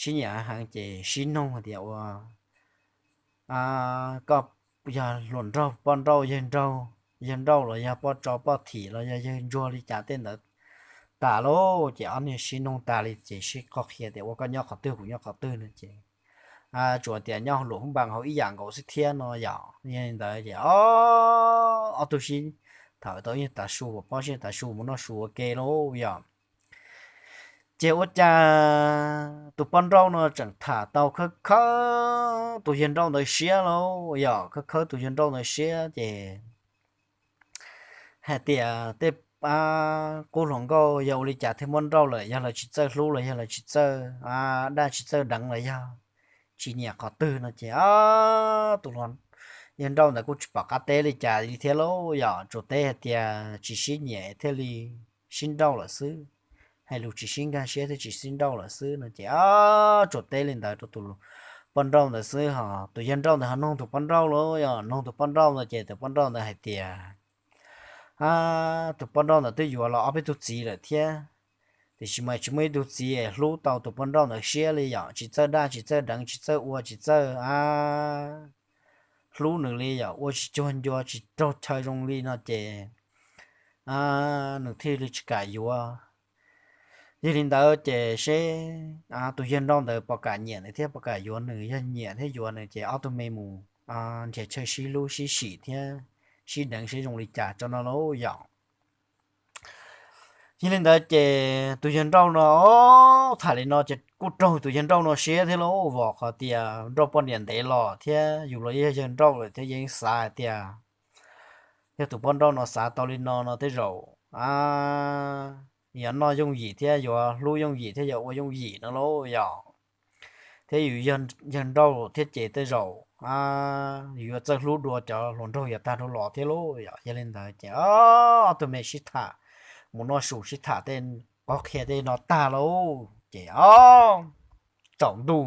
sib nyiam heev ces sib noog hais tias ua koj yog hluas nraug poj nrauj, yawg nrauj los yog poj tsov poj thim los yog yawg ntsuag li cas tej ntawd tas lauj ces ob niag sib noog tas li ces sib qhia tias ua koj nyob qhov twg kuv nyob qhov twg no ces tsuas tias nyob hauv luam hub npas hauv ib yam nkaus xwb thiab no yog. Yog li ntawd ces ob tug sib tham tau ib nyuag tav su, pom pob sib tav su mus noj su ua ke lauj, yog. Ces ua cas tus poj nrauj no tseem tham tau khawb khawb tus yawg nrauj ntawd siab lauj, yog khawb khawb tus yawg nrauj ntawd siab ces hais tias tej qub hluas nkauj yog ua li cas thiaj muab nrauj lawm, yog lawv tsis txawj hlub los yog lawv tsis txawj daj tsis txawj deev los yog tsis nyiam qhov twg no ces tus yawg nrauj ntawd kuj tsis pom qab teb li cas li thiab lauj, yog tsuas teb hais tias tsis sib nyiam thiaj li sib nrauj lawm xwb, hais lus tsis sib nkag siab thiaj tsis sib nrauj lawm xwb no ces tsuas teb li ntawd rau tus poj nrauj ntawd xwb. Ho tus yawg nrauj ntawd ho noog tus poj nrauj lauj, yog noog tus poj nrauj ntawd ces tus poj nrauj ntawd hais tias tus poj nrauj ntawd twb yuav los ob peb tug txiv lawm thiab, tiam sis mas tsis muaj ib tug txiv hlub tau tus poj nrauj ntawd siab li, yog tsis txawj daj tsis txawj deev tsis txawj ua tsis txawj hlub nws li, yog ua tsis cuag ncua tsis raug chaw zoo li no ces nws thiaj li tsis kam yuav. Yog li ntawd ces seb tus yawg nrauj ntawd puas kam nyiam nws thiab puas kam yuav nws, yog nyiam thiab yuav nws ces ob tug me mus nrhiav chaw sib hlub sib sim thiab sib deev seb zoo li cas tso no lauj, yog. Yog li ntawd ces tus yawg nrauj no tham li no ces kuj raug tus yawg nrauj no siab thiab lauj, vim qhov tias nrauj poj niam ntev los thiab yus los yog yawg nrauj lawm thiab yeej xav hais tias yog tus poj nrauj no xav tau li no no tej zaum yuav noj yooj yim thiab yuav hlub yooj yim thiab yuav ua yooj yim no lauj, yog. Thiab yus yawg nrauj thiab ces tej zaum yus yuav txawj hlub dua cov hluas nraug yuav tag dua los thiab lauj, yog. Yog li ntawd ces ob tug me sib tham mus noj su sib tham tej qhov qhia tej no tag lauj ces tsaus ntuj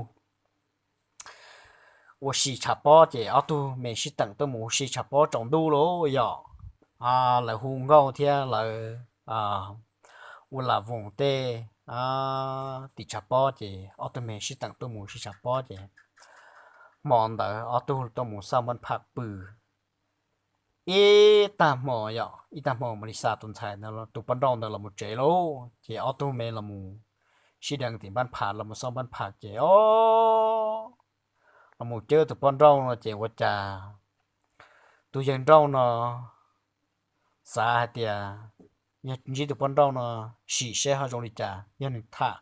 ua si tshav pob ces ob tug me sib teem tuaj mus ua si tshav pob tsaus ntuj lauj, yog. Lawv hu nkauj thiab lawv ua lam voos tej tim tshav pob ces ob tug me sib teem tuaj mus ua si tshav pob ces hmo ntawd ob tug tuaj mus xaj npab pham pw ib tag hmo, yog ib tag hmo mam li xa tus ntxhais ntawd, tus poj nrauj ntawd los mus tsev lauj ces ob tug me los mus sib deev tim npab phav los mus xauj npab phav ces o, los mus cawb tus poj nrauj no ces ua cas tus yawg nrauj no xav hais tias yog ntsib tus poj nrauj no sim seb ho zoo li cas, yog nws tham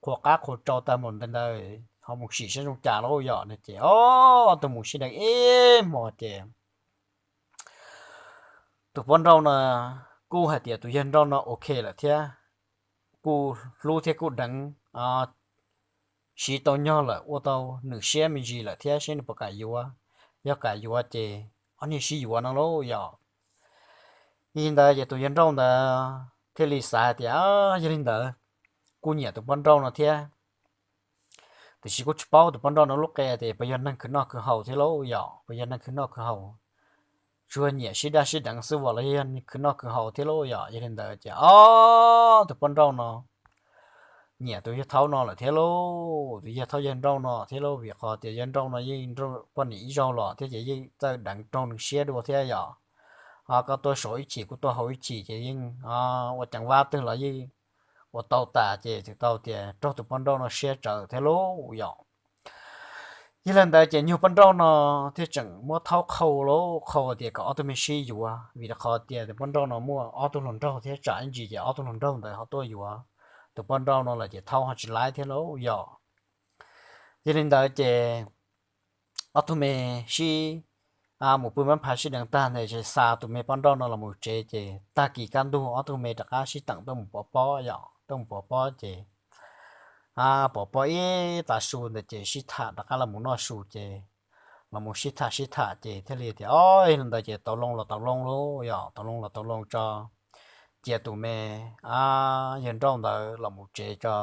qhuas qab qhuas tsau tag mus ntawd ho mus sim seb zoo cas lauj yom no ces o, tus mus sib deev ib hmos ces tus poj nrauj no kuj hais tias tus yawg nrauj no ok lawm thiab, kuj hlub thiab kuj deev, siv tau nyog lawm, ua tau nws siab me ntsis lawm thiab, seb nws puas kam yuav. Yog kam yuav ces ob niag sib yuav no lauj yom. Yog li ntawd ces tus yawg nrauj ntawd thiaj li xav hais tias yog li ntawd kuj nyiam tus poj nrauj no thiab, tiam sis kuj tsis paub tus poj nrauj no lub qe tias puas yog neeg khwv noj khwv haus thiab lauj yom, puas yog neeg khwv noj khwv haus, tsuas nyiam sib daj sib deev xwb los yog khwv noj khwv haus thiab lauj yom. Yog li ntawd ces o, tus poj nrauj no nyiam tus yawg thaub no lawm thiab lauj, tus yawg thaub yawg nrauj no thiab lauj, vim qhov tias yawg nrauj no yeej poj niam ib zaug los thiab ces yeej txawj deev raug nws siab dua thiab yom. Koj tuaj saum ib chim kuv tuaj hauv ib chim ces yeej ua ceev vab twg los yeej ua tau tas ces txhais tau tias raug tus poj nrauj no siab tsawv thiab lauj yom. Yog li ntawd ces nyuag poj nrauj no thiaj tseem muab thaub qhau lauj, qhau tias kom ob tug me sib yuav, vim rau qhov tias tus poj nrauj no muaj ob tug hluas nraug thiab tsam ib ntsis ces ob tug hluas nraug ntawd ho tuaj yuav tus poj nrauj no lawm ces thaub ho tsis laib thiab lauj yom. Yog li ntawd ces ob tug me sib mus pw mab phav sib deev tag ntawd ces xa tus me poj nrauj no los mus tsev ces tag kis kaj ntug ob tug me rov qab sib teem tuaj mus pov pob yom, tuaj mus pov pob ces pov pob ib tav su ntawd ces sib tham rov qab los mus noj su ces los mus sib tham sib tham ces thiaj li tias o, yog li ntawd ces tau loo los tau loo lauj yom, tau loo los tau loo tso, cia tus me yawg nrauj ntawd los mus tsev tso,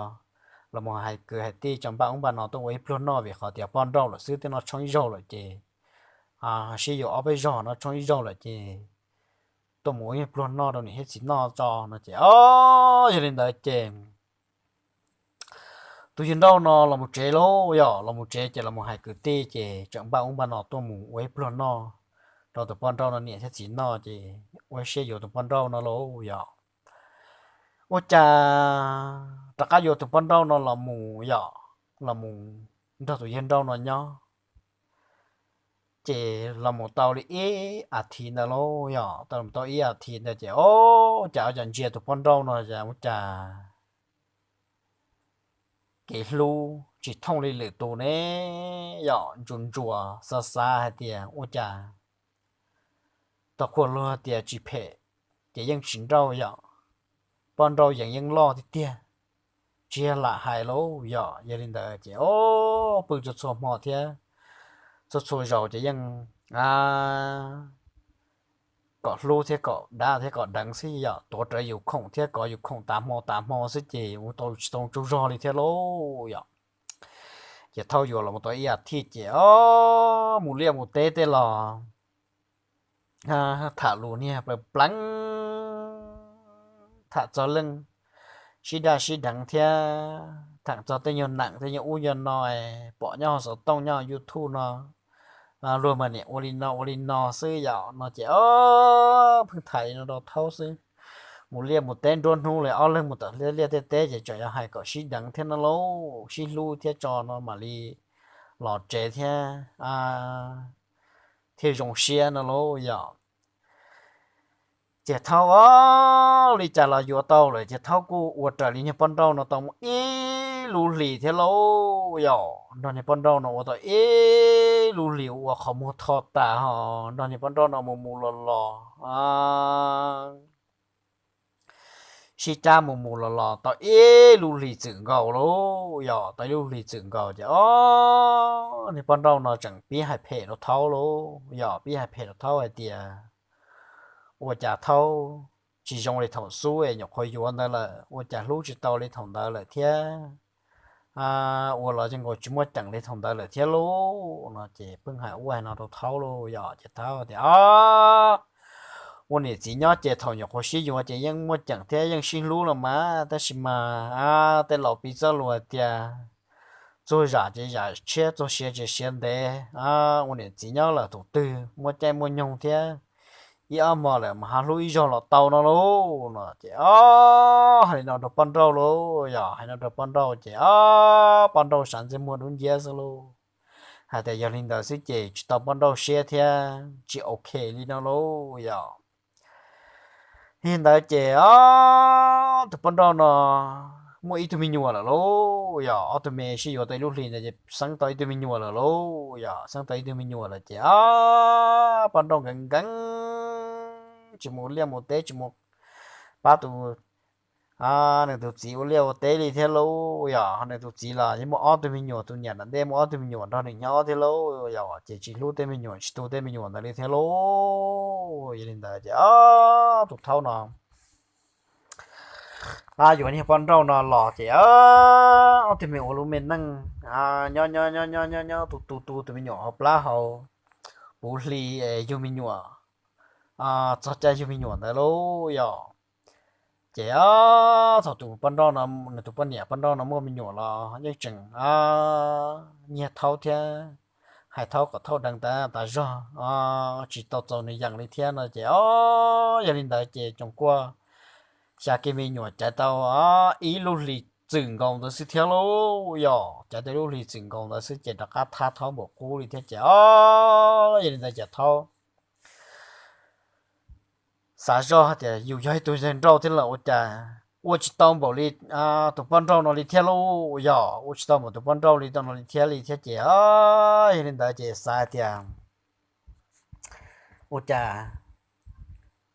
los mus hais kwv hais tij tso npaj ub npaj no tuaj ua ib pluag noj vim qhov tias poj nrauj lawm xwb twb noj tshoob ib zaug lawm ces sib yuav ob peb zaug noj tshoob ib zaug lawm ces tuaj mus ua ib pluag noj rau niam thiab txiv noj tso no ces o, yog li ntawd ces tus yawg nrauj no los mus tsev lauj yom, los mus tsev ces los mus hais kwv tij ces tseem npaj ub npaj no tuaj mus ua ib pluag noj rau tus poj nrauj no niam thiab txiv noj ces ua siab yuav tus poj nrauj no lauj yom. Ua cas rov qab yuav tus poj nrauj no los mus yom, los mus nrog tus yawg nrauj no nyob ces los mus tau li ib as thiv ntawd lauj yom, tau mus tau ib as thiv ntawd ces o, cas ua cas ntsia tus poj nrauj no ua cas kev hlub tsis thooj li lwm tus ne yom, ntsuas ntsuas xav xav hais tias ua cas tau qhuas luag tias tsis phem ces yeej tsis nrauj yom, poj nrauj yees yeej loj tiag tiag, tsis yog lam hais lauj yom. Yog li ntawd ces o, pw txhua txhua hmo thiab txhua txhua zaus ces yeej kom hlub thiab kom dav thiab kom deev xwb yom, tuav rawv yus khoom thiab kov yus khoom tas hmo tas hmo xwb ces ua tau tsis tau tsaug zog li thiab lauj yom. Ces thaub yuav los mus tau ib as thiv ces o, mus liaj mus teb tej los tham lus niag plaws pleev, tham txog leej sib daj sib deev thiab tham txog tej nyuag neem tej nyuag ub nyuag no pom nyob hauv xov tooj nyob YouTube no, luag mas niam ua li no ua li no xwb yom no ces o, pheej tham li no rau thaub xwb. Mus liaj mus teb nruab hnub li ob leeg mus tom liaj tej teb ces tseem yog hais kom sib deev thiab no lauj, sib hlub thiab tso no mam li los tsev thiab thiaj zoo siab no lauj yom. Ces thaub o, li cas los yuav tau lawm ces thaub kuj ua raws li niag poj nrauj no tau mus ib lub hlis thiab lauj yom, nrog niag poj nrauj no ua tau ib lub hlis ua qhov muag tho tas ho nrog niag poj nrauj no mus mus los los sib cab mus mus los los tau ib lub hlis txwm nkaus lauj yom, tau ib lub hlis txwm nkaus ces o, niag poj nrauj no tseem pib hais phem rau thaub lauj yom, pib hais phem rau thaub hais tias ua cas thaub tsis zoo li thaum xub es nyuam qhuav yuav ntawd lawm, ua cas hlub tsis tau li thaum ntawd lawm thiab, ua los yeej nkaus tsis muaj ceem li thaum ntawd lawm thiab lauj no ces pheej hais ua no rau thaub lauj yom. Ces thaub tias o, ua niam txiv nyob ces thaum nyuam qhuav sib yuav ces yeej muaj ceem thiab yeej sib hlub los mas, tab sis mas tej laus piv txoj lus hais tias txuag zam ces zam tshiab, txuag siav ces siav ntev. Ua niam txiv nyob lawm thaum twg muaj caij muaj nyoog thiab ib ob hmo lawm mas ho hlub ib zaug los tau no lauj no ces ob hais li no rau poj nrauj lauj, yog hais no rau poj nrauj ces ob poj nrauj sawv ntxwg muag dub nciab xwb lauj. Hais tias yog li ntawd xwb ces tsis tau poj nrauj siab thiab tsis ok li no lauj yog. Yog li ntawd ces ob tug poj nrauj no muaj ib tug me nyuam lawm lauj yog, ob tug me sib yuav tau ib lub hlis ntawd ces xeeb tau ib tug me nyuam lawm lauj yog, xeeb tau ib tug me nyuam lawm ces ob poj nrauj nkees nkees tsis mus liaj mus teb tsis mus pab tus nws tus txiv ua liaj ua teb li thiab lauj yog, nws tus txiv los yeej muaj ob tug me nyuam, tus niam ntawm ntej muaj ob tug me nyuam nrog nws nyob thiab lauj yog, ces tsis hlub tej me nyuam tsis tu tej me nyuam ntawd li thiab lauj. Yog li ntawd ces ob tug thaub no yuav niag poj nrauj no los ces ob tug me ua lub me neej nyob nyob nyob nyob nyob nyob tu tu tu tus me nyuam hauv plab hauv puv hli es yug me nyuam txog caij yug me nyuam ntawd lauj yog. Ces thaum tus poj nrauj no, nws tus poj niam poj nrauj no muaj me nyuam los yeej tseem nyiag thaub thiab hais thaub kom thaub deev tas tas zog tsis tau txaus nws yeem li thiab no ces o, yog li ntawd ces coom kuaj xya kiag me nyuam caiv tau ib lub hlis txwm nkaus ntawd xwb thiab lauj yog, caiv tau ib lub hlis txwm nkaus ntawd xwb ces rov qab thab thaub npaum qub li thiab ces o, yog li ntawd ces thaub xav zoj hais tias yus yog ib tug yawg nrauj thiab los ua cas ua tsis tau npaum li tus poj nrauj no li thiab lauj yog, ua tsis tau npaum tus poj nrauj li no li thiab li thiab ces o, yog li ntawd ces xav hais tias ua cas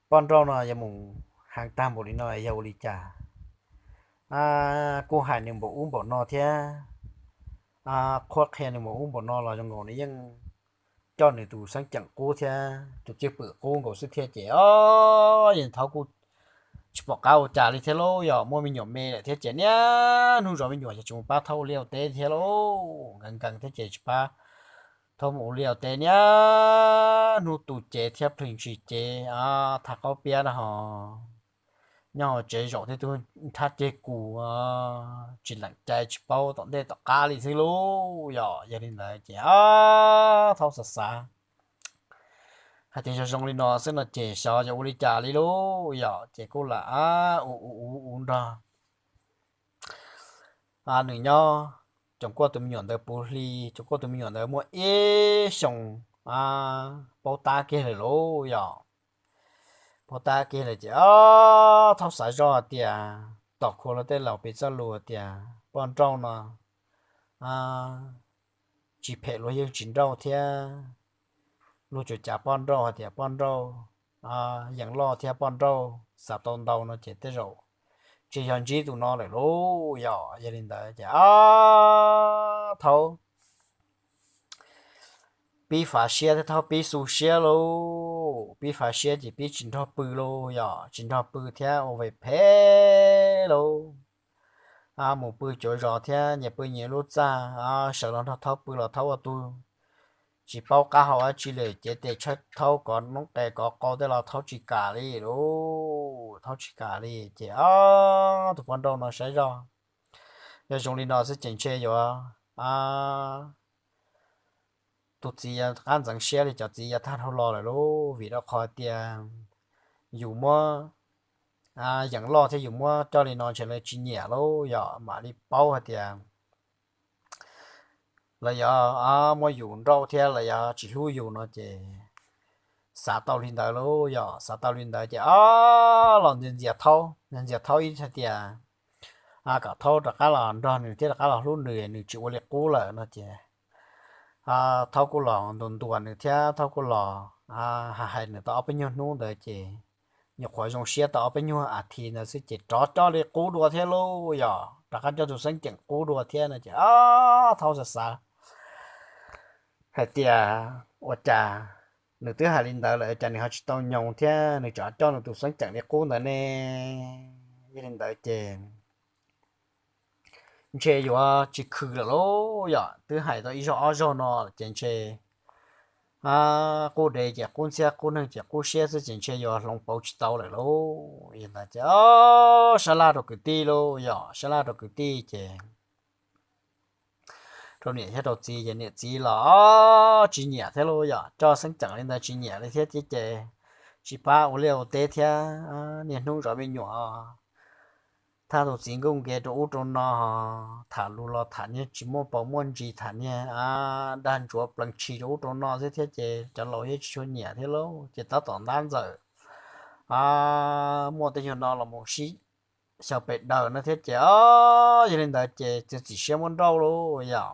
poj nrauj no yuav mus heev tag npaum li no yog ua li cas. Kuj hais nws npaum ub npaum no thiab, qhuab qhia nws npaum ub npaum no los zoo nkaus nws yeej coj nws tus xeeb ceem qub thiab tus cwj pwm qub nkaus xwb thiab ces o, yog thaub kuj tsis pom qab ua cas li thiab lauj yog, muaj me nyuam me lawm thiab ces niaj hnub zov me nyuam ces tsis mus pab thaub ua liaj ua teb thiab lauj, nkees nkees thiab ces tsis pab thaub mus ua liaj ua teb niaj hnub tu cev thiab plhws ntsis cev, thaj qaub piab na ho nyob hauv tsev zaum thiab tub nrhab ceg kus, tsis lees cai tsis paub tom ntej tom qab li xwb lauj yog. Yog li ntawd ces thaub xav xav hais tias yog zoo li no xwb no ces xyov yuav ua li cas li lauj yog, ces kuj lam ua ua ua nrog nws nyob, coom kuaj tus me nyuam ntawd puv hli, coom kuaj tus me nyuam ntawd muaj ib xyoos paub tab kiag lawm lauj yog. Paub tab kiag lawm ces thaub xav zoj tias tom khua luag tej laus piv txoj lus tias poj nrauj no tsis phem luag yeej tsis nrauj thiab, luag tsuas cav poj nrauj hais tias poj nrauj yees loj thiab poj nrauj xav tau ntau no ces tej zaum tsis yog ntsib tus no lawm lauj yog. Yog li ntawd ces thaub pib fav siab thiab thaub pib xu siab lauj, pib fav siab ces pib tsis nrog pw lauj yog, tsis nrog pw thiab ua ve phem lauj. Mus pw cuav zos thiab nyias pw nyias lub txaj, sawv los nrog thaub pw los thaub ua tus tsis paub qab hau dab tsi li, cev tes tshawb thaub kov noob qes kov qau tej los thaub tsis kam li lauj, thaub tsis kam li ces tus poj nrauj no saib zoj yog zoo li no xwb ces ntshe yuav tus txiv yuav qab ntxeev siab li cov txiv yav tag dhau los lawm lauj, vim rau qhov tias yus muab yees loj thiab yus muab coj li no ntshe lawv tsis nyiam lauj yog, mam li paub hais tias lawv yuav muab yus nrauj thiab lawv yuav tsis hlub yus no ces xav tau li ntawd lauj yog. Xav tau li ntawd ces o los ntxias ntxias thaub, ntxias thaub ib hais tias kom thaub rov qab los nrog nws thiab rov qab los hlub nws, nws tsis ua li qub lawm no ces thaub kuj los ntuas ntuas nws thiab thaub kuj los hais hais nws tau ob peb nyuag hnub ntawd ces nyuam qhuav zoo siab tau ob peb nyuag as thiv ntawd xwb ces rov coj li qub dua thiab lauj yog, rov qab coj tus xeeb ceem qub dua thiab no ces thaub xav xav hais tias ua cas nws twb hais li ntawd lawm cas nws ho tsis tau nyoos thiab nws tseem coj nws tus xeeb ceem li qub ntawd ne. Yog li ntawd ces ntshe yuav tsis khwv lawm lauj yog, twb hais tau ib zaug ob zaug no ces ntshe qub dev ces qub ntxhiab, qub neeg ces qub siab xwb ces ntshe yuav hloov pauv tsis tau lawm lauj. Yog ntawd ces sab laj rau kwv tij lauj yog, sab laj rau kwv tij ces rau niam thiab rau txiv ces niam txiv los tsis nyiam thiab lauj yog, coj xeeb ceem li ntawd tsis nyiam li thiab ces tsis pab ua liaj ua teb thiab, niaj hnub zov me nyuam, thab tus txiv nkuj nkev rau ub rau no, tham lus los tham niag tsis muaj paus muaj ntsis, tham niag dag ntsuav plees tshis rau ub rau no xwb thiab ces cov laus yeej tsis tshua nyiam thiab lauj. Ces tab tom ntab ntxawm muaj tej nyuag no los mus sib xyaw pem daws no thiab ces, o, yog li ntawd ces txiav txim siab muab nrauj lauj yom.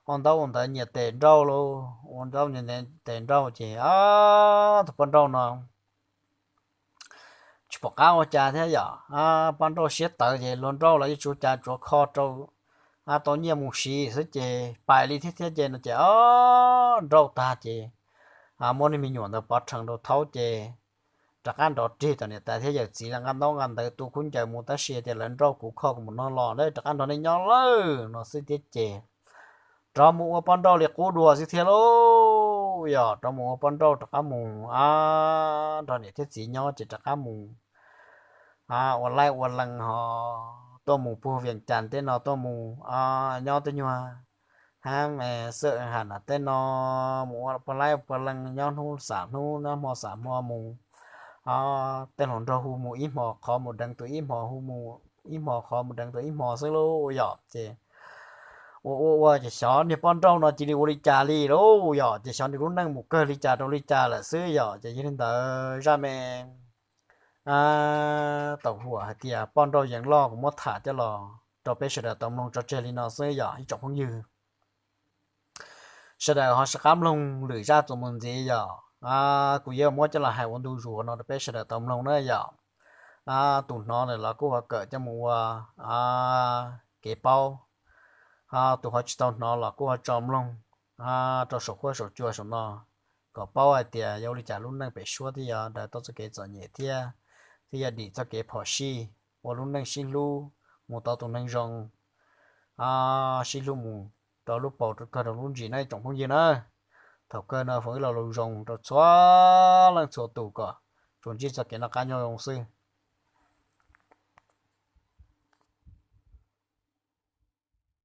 Ua ntaub ua ntawv nyias tes nrauj lauj, ua ntaub nyias tes nrauj ces, o, tus poj nrauj no tsis pom qab ua cas thiab yom. Poj nrauj siab tawv ces luag nrauj los yeej tsis ua cas, tsuav kho rau tau nyiaj mus siv xwb ces pais li thiab thiab ces no ces, o, nrauj tag ces muab niag me nyuam ntawd pov rhees rau thaub ces rov qab nrov rig tom niam tais thiab yawm txiv lawv nqa ntaub nqa ntawv tu khaub ncaws mus tab sis tias lawv nrauj kuv kho kuv mus no los, rov qab nrog nej nyob lawm no xwb thiab ces rov mus ua poj nrauj li qub dua xwb thiab lauj yom. Rov mus ua poj nrauj rov qab mus nrog niam thiab txiv nyob ces rov qab mus ua laib ua lees ho tuaj mus puag Vias Cas tej no tuaj mus nyob tej nyuag hab xwb ha na tej no mus ua puag laib puag lees nyob hnub xam hnub nyob hmo xam hmo mus. Tej hluas nraug hu mus ib hmo qhov mus deev tus ib hmo, hu mus ib hmo qhov mus deev tus ib hmo xwb lauj yom. Ces ua ua ua ces xyov niag poj nrauj no cia li ua li cas li lauj yom, ces xyov nws lub neej mus kawg li cas rau li cas lawm xwb yom. Ces yog li ntawd zaj me tau huam hais tias poj nrauj yees loj kuv muab tham coj los rau peb sawv daws tau mloog tso tseg li no xwb yom ib tsoom phooj ywg. Sawv daws ho sib qab mloog lwm zaj txuas mus ntxiv yom. Kuv yuav muab coj los hais ua ntu zus no rau peb sawv daws tau mloog na yom. Tus hnov lawm los kuj ho kawm coj mus ua kev paub, tus ho tsis tau hnov los kuj ho tso mloog rau saum huab saum cua saum no kom paub hais tias yuav ua li cas lub neej pem suab thiaj yuav daws tau txoj kev txom nyem thiab thiaj yuav dim txoj kev phom sij, ua lub neej sib hlub mus tau tus neeg zoo, sib hlub mus rau lub paus kawg rau lub ntsis na tsoom phooj ywg na. Thaum kawg no foom ib lo lus zoo rau txhua leej txhua tus kom tsuas ntsib txoj kev noj qab nyob zoo xwb.